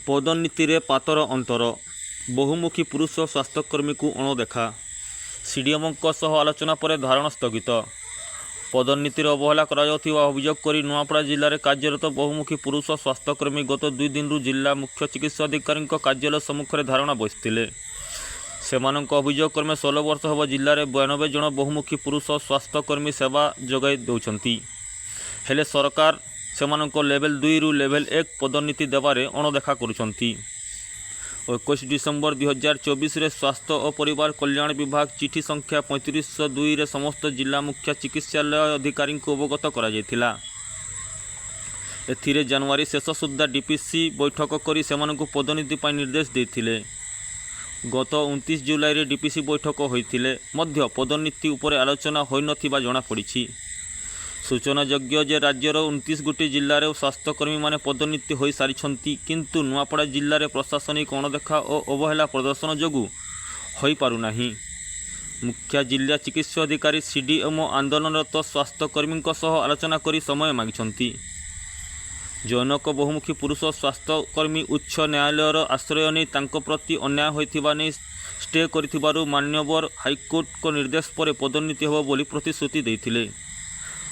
ପଦୋନ୍ନତିରେ ପାତର ଅନ୍ତର। ବହୁମୁଖୀ ପୁରୁଷ ସ୍ୱାସ୍ଥ୍ୟକର୍ମୀଙ୍କୁ ଅଣଦେଖା। ସିଡିଏମ୍ଓଙ୍କ ସହ ଆଲୋଚନା ପରେ ଧାରଣା ସ୍ଥଗିତ। ପଦୋନ୍ନତିରେ ଅବହେଳା କରାଯାଉଥିବା ଅଭିଯୋଗ କରି ନୂଆପଡ଼ା ଜିଲ୍ଲାରେ କାର୍ଯ୍ୟରତ ବହୁମୁଖୀ ପୁରୁଷ ସ୍ୱାସ୍ଥ୍ୟକର୍ମୀ ଗତ 2 ଦିନରୁ ଜିଲ୍ଲା ମୁଖ୍ୟ ଚିକିତ୍ସାଧିକାରୀଙ୍କ କାର୍ଯ୍ୟାଳୟ ସମ୍ମୁଖରେ ଧାରଣା ବସିଥିଲେ। ସେମାନଙ୍କ ଅଭିଯୋଗ କ୍ରମେ 16 ବର୍ଷ ହେବ ଜିଲ୍ଲାରେ 92 ଜଣ ବହୁମୁଖୀ ପୁରୁଷ ସ୍ୱାସ୍ଥ୍ୟକର୍ମୀ ସେବା ଯୋଗାଇ ଦେଉଛନ୍ତି। ହେଲେ ସରକାର ସେମାନଙ୍କ ଲେଭେଲ୍ 2ରୁ ଲେଭେଲ୍ 1 ପଦୋନ୍ନତି ଦେବାରେ ଅଣଦେଖା କରୁଛନ୍ତି। 21 ଡିସେମ୍ବର 2024ରେ ସ୍ୱାସ୍ଥ୍ୟ ଓ ପରିବାର କଲ୍ୟାଣ ବିଭାଗ ଚିଠି ସଂଖ୍ୟା 3502ରେ ସମସ୍ତ ଜିଲ୍ଲା ମୁଖ୍ୟ ଚିକିତ୍ସାଳୟ ଅଧିକାରୀଙ୍କୁ ଅବଗତ କରାଯାଇଥିଲା। ଏଥିରେ ଜାନୁଆରୀ ଶେଷ ସୁଦ୍ଧା ଡିପିସି ବୈଠକ କରି ସେମାନଙ୍କୁ ପଦୋନ୍ନତି ପାଇଁ ନିର୍ଦ୍ଦେଶ ଦେଇଥିଲେ। ଗତ 29 ଜୁଲାଇରେ ଡିପିସି ବୈଠକ ହୋଇଥିଲେ ମଧ୍ୟ ପଦୋନ୍ନତି ଉପରେ ଆଲୋଚନା ହୋଇନଥିବା ଜଣାପଡ଼ିଛି। ସୂଚନାଯୋଗ୍ୟ ଯେ, ରାଜ୍ୟର 29 ଗୋଟି ଜିଲ୍ଲାରେ ସ୍ୱାସ୍ଥ୍ୟକର୍ମୀମାନେ ପଦୋନ୍ନତି ହୋଇସାରିଛନ୍ତି, କିନ୍ତୁ ନୂଆପଡ଼ା ଜିଲ୍ଲାରେ ପ୍ରଶାସନିକ ଅଣଦେଖା ଓ ଅବହେଳା ପ୍ରଦର୍ଶନ ଯୋଗୁଁ ହୋଇପାରୁନାହିଁ। ମୁଖ୍ୟ ଜିଲ୍ଲା ଚିକିତ୍ସା ଅଧିକାରୀ ସିଡିଏମ୍ଓ ଆନ୍ଦୋଳନରତ ସ୍ୱାସ୍ଥ୍ୟକର୍ମୀଙ୍କ ସହ ଆଲୋଚନା କରି ସମୟ ମାଗିଛନ୍ତି। ଜନୈକ ବହୁମୁଖୀ ପୁରୁଷ ସ୍ୱାସ୍ଥ୍ୟକର୍ମୀ ଉଚ୍ଚ ନ୍ୟାୟାଳୟର ଆଶ୍ରୟ ନେଇ ତାଙ୍କ ପ୍ରତି ଅନ୍ୟାୟ ହୋଇଥିବା ନେଇ ଷ୍ଟେ କରିଥିବାରୁ ମାନ୍ୟବର ହାଇକୋର୍ଟଙ୍କ ନିର୍ଦ୍ଦେଶ ପରେ ପଦୋନ୍ନତି ହେବ ବୋଲି ପ୍ରତିଶ୍ରୁତି ଦେଇଥିଲେ।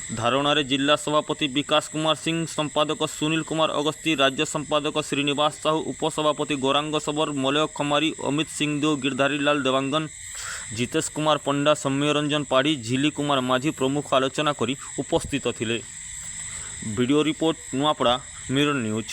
ଧାରଣାରେ ଜିଲ୍ଲା ସଭାପତି ବିକାଶ କୁମାର ସିଂ, ସମ୍ପାଦକ ସୁନୀଲ କୁମାର ଅଗସ୍ତି, ରାଜ୍ୟ ସମ୍ପାଦକ ଶ୍ରୀନିବାସ ସାହୁ, ଉପସଭାପତି ଗୌରାଙ୍ଗ ଶବର, ମଳୟ ଖମାରୀ, ଅମିତ ସିଂଦେଓ, ଗିରଧାରୀ ଲାଲ ଦେବାଙ୍ଗନ, ଜିତେଶ କୁମାର ପଣ୍ଡା, ସୌମ୍ୟ ରଞ୍ଜନ ପାଢ଼ୀ, ଝିଲି କୁମାର ମାଝୀ ପ୍ରମୁଖ ଆଲୋଚନା କରି ଉପସ୍ଥିତ ଥିଲେ। Video report, Nuapada, mirror news.